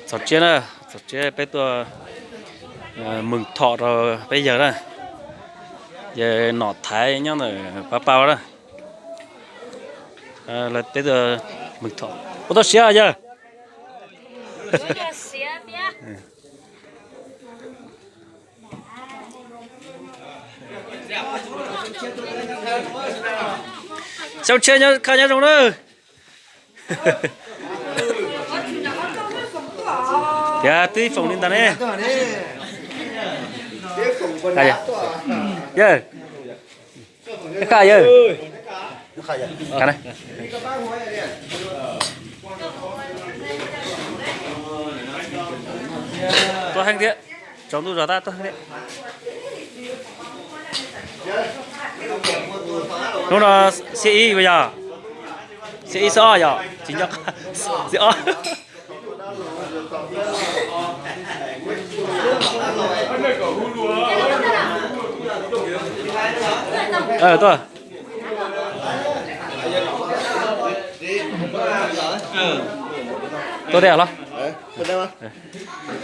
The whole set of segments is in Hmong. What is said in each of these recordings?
Txog tsiab na, txog tsiab peb tuaj mws thom rau peb yawg na. Yawg Nom Thaiv nyob ntawm Pab Pab na. Peb tuaj mws thom. Ua tau siav yawg. Xyoo tshiab koj nyob zoo na. Tias twb foom li ntawd ne. Yawg, koj yawg. Tuaj heev thiab, tsaus ntuj zog tab tuaj heev thiab. Hnub no xiab ib yog, xiab ib xiab ob yog tsis nco, xiab ob. Tuaj, tuaj tiag los.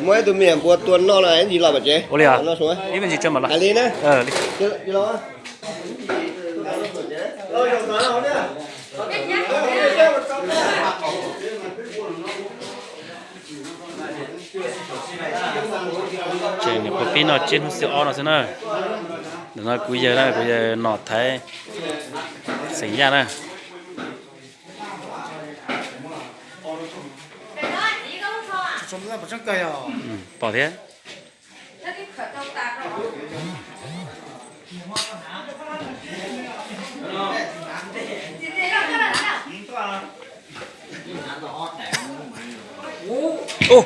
Muaj ib tug me nyuam npua tua noj no ntsis los pam tsev. Ua li os. Ib me ntsis tso mam los. Hais li na. Ces niam pog pib noj tsiab hnub xiab ob no xwb na. Ntawm no kuv yawg na, kuv yawg Nom Thaiv xeem Yaj na. Pom thiab. Ub,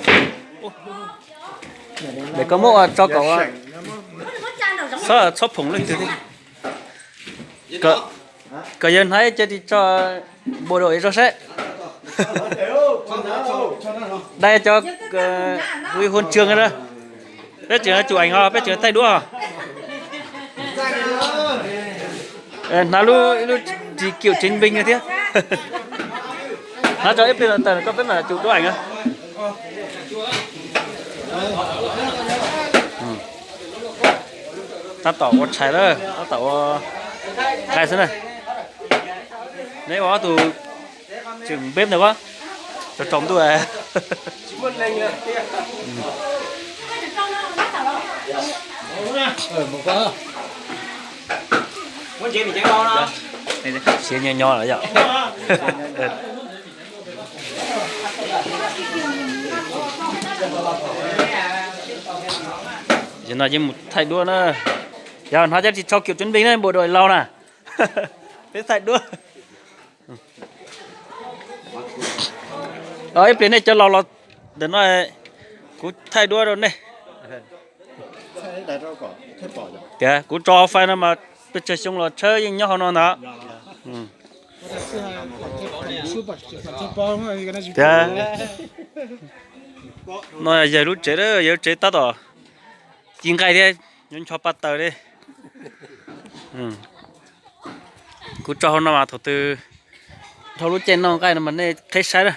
ub. Dem koj muab ua tso kom ua, txhob phoom leej twg thiab. Kom yawg hnav ib co ris tsho npua dua ib zaug saib. Dai cov huv huv tsuag na. Peb tseem chụp ảnh os, peb tseem thaij duab. Hnav lub, ib lub ris kiểu chiến binh thiab. Hnav tso ib pliag tawm koj peb mam chụp duab ảnh. Tab tom ua tshais lawm, tab tom ua tshais xwb na. Neb ua ob tug tseem npeb ntawd a, tsaus tsaus ntuj. Siav nyo nyo lawm yom. Yog no yeej mus thaij duab na. Yog hnav cov ris tsho kiểu chiến binh na, bộ đội Lào na. Peb thaij duab. Ib pliag nej cov laus los ntawm no, kuv thaij duab rau nej. Tias kuv tso fais no mas pes tsawg xyoo los tshawb yeej nyob hauv no ntag. Tias no yawg lub tsev, yawg lub tsev tab tom ci nqaij thiab, nyob ncho paj taws li. Kuv tso hauv no mas thaum twg dhau lub caij noj nqaij no mas nej qheb saib na.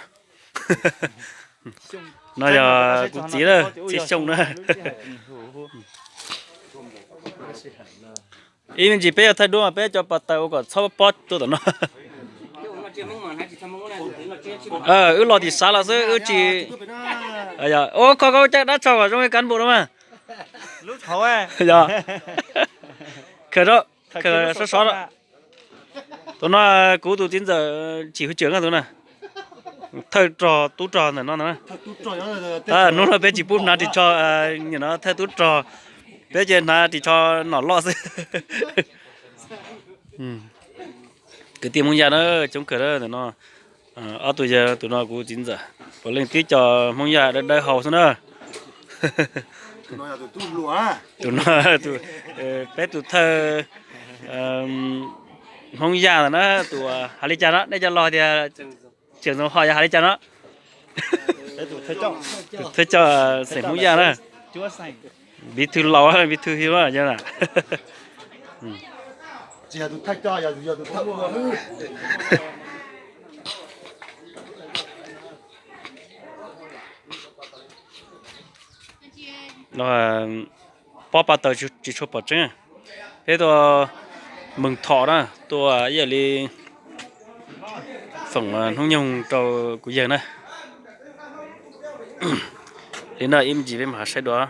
No yog kuv txiv lawm, txiv Xyooj na. Ib me ntsis peb yuav thaij duab mas peb cov pas taws ua kom txhob pob tuaj tom no. Wb los tim sav los xwb wb tsis. Ua kho koj caj dab tso kom zoo li cán bộ no mas. Yog, khaws, khaws sov sov. Tus no kuv tus txiv ntxawm chỉ huy trưởng tus na, thawj rog tub rog ntawm no ntag. Hnub no peb tsis pub hnav ris tsho, nim no thawj tub rog, peb ces hnav ris tsho nom loj xwb. Kwv tij Hmoob Yaj na, coob kawg ntawm no. Ob tug yawg, tus no kuv txiv ntxawm, puav leej tib co Hmoob Yaj dawb dawb hau xwb na. Tus no, peb tus thawj Hmoob Yaj ntawm na, tus hav li cas no nej cov laus tias tseem zoo ho yog hav li cas no. Tus thawj coj xeem Hmoob Yaj na, bí thư laus, bí thư hiu na. Tsis yog tus thawj coj, yog tus thawj ua. Pob paj taws tsis tshua pom tseeb. Peb tuaj Moos Thom na, tuaj ib yam li foom hnub nyoog rau kuv yawg na. Li no ib me ntsis peb mam saib dua.